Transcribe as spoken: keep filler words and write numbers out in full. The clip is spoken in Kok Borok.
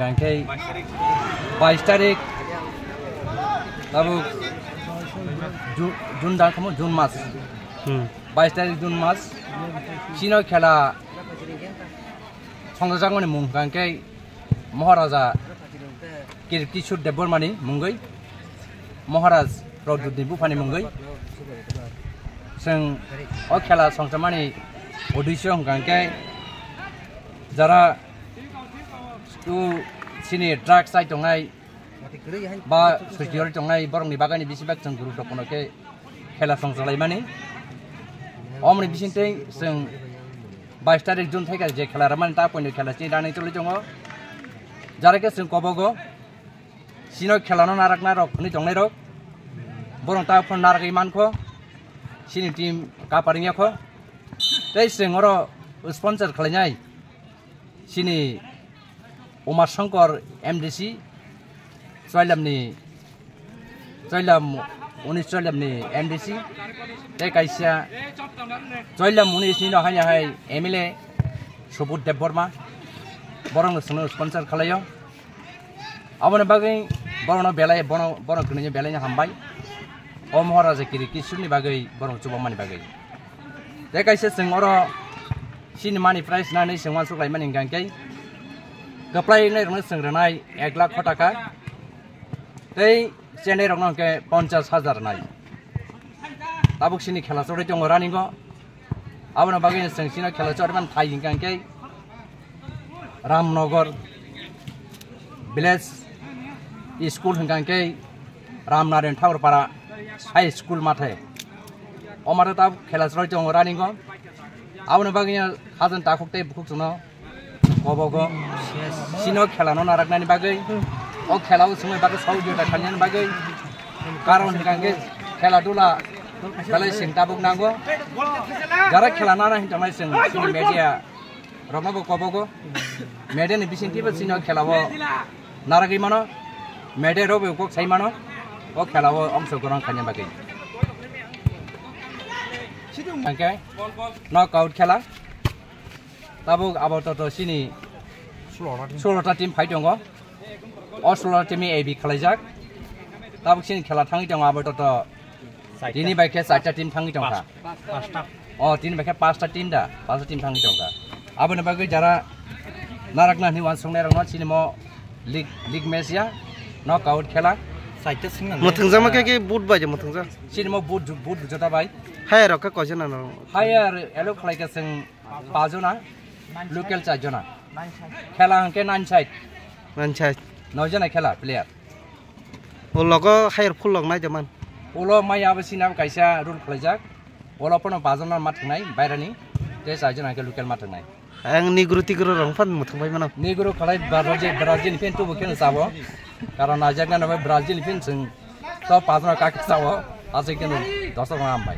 Hwnkhe bais tarik tabuk Ju-, June da, June mas. Hmm. Bais tarik June mas. Chini khela songjakmani mung hwnkhe Maharaja Kir-, Kishore Debbarmani mungwi, Maharaj Pradyutni buphani mungwi. Chwng o khela songjakmani uddesyo hwnkha hwnkhe jara tu chini drugs chai tongnai ba sujiyori tongnai borokni bagwi bisi bak chwng guru rok phano khe khela songchaklaimani. Omoni bisingtwi chwng bais tarik June thaikhe je khela rwmani ta poino khela chini rani choli tongo. Jara khe chwng kobogo chini khela no narakna rok hwnwi tongnai rok, borok ta phano naragwi mankho, chini team kaparingya kho. Tei chwng oro sponsor khlainai chini Umar Shankar M D C, Choilamni, Choilam, unis Choilamni M D C, tei kaisa Choilam unis ni no hai hai M L A Subodh Debbarma, borokno chwngno sponsor khlaio. Aboni bagwi borokno belai, bono, bono kwnwi belai no hambai. O Maharaja Kiri Kishorni bagwi borok chubamani bagwi. Tei kaisa chwng oro chini money prize nani chwng uansuk laimani hwnkha hwnkhe kwplai wngnai rokno chwng rwnai ek lakh ko taka. Tei chenai rokno hwnkhe ponchas hajar rwnai. Tabuk chini khela choli tongo running o. Aboni bagwi chwng chini khela choli man thai hwnkha hwnkhe Ramnagar village school hwnkha hwnkhe Ramnarayan Thakur Para High School mathe. O mathe ta khela choli tongo running o. Aboni bagwi hajan takhuk tei bukhuk chwngno kobogo chini khela no naraknani bagwi, o khela o chwngwi bagwi sahajyota khainani bagwi, karon hwnkha hwnkhe khela dula belai chwng tabuk nango. Jara khela nana hinwi tongnai chwng chini media rokno bo kobogo. Media ni bisingtwi bo chini o khela o naragwi mano. Media rok bo kok sai mano. O khela o ongso gorong khaina bagwi. Hwnkhe knockout khela. Tabuk abo toto chini sulota team phai tongo. O sulota team ni A B khwlaijak. Tabuk chini khela thangwi tongo abo toto. Tini bai khe charta team thangwi tongkha. Pasta. O, tini bai khe pasta team da, pasta team thangwi tongkha. Aboni bagwi jara narakna hinwi uansuknai rokno chini mo league, league match ya, knockout khela. Mwthangjakma khe, khe boot bai je mwthangjak. Chini mo boot, boot jota bai. Higher rok khe koijana no? Higher allow khlaikha chwng pajona, local charjona. Khela hwnkhe nine side. Nine side. Noijona khela player. O logo higher full log nai de man. Ulo mai abo sini abo kaisa rule khlaijak. Ulo pono pajona ma thangnai bairani. Tei charjona hwnkhe local ma thangnai. Ang Negro Tigro rong phan mwthang bai mano. Negro khalai Brazil, Brazil phin tubu khe chabo. Karon naijak na bai Brazil phin chwng to pajona kak chabo. Aswk khe dosa rang bai.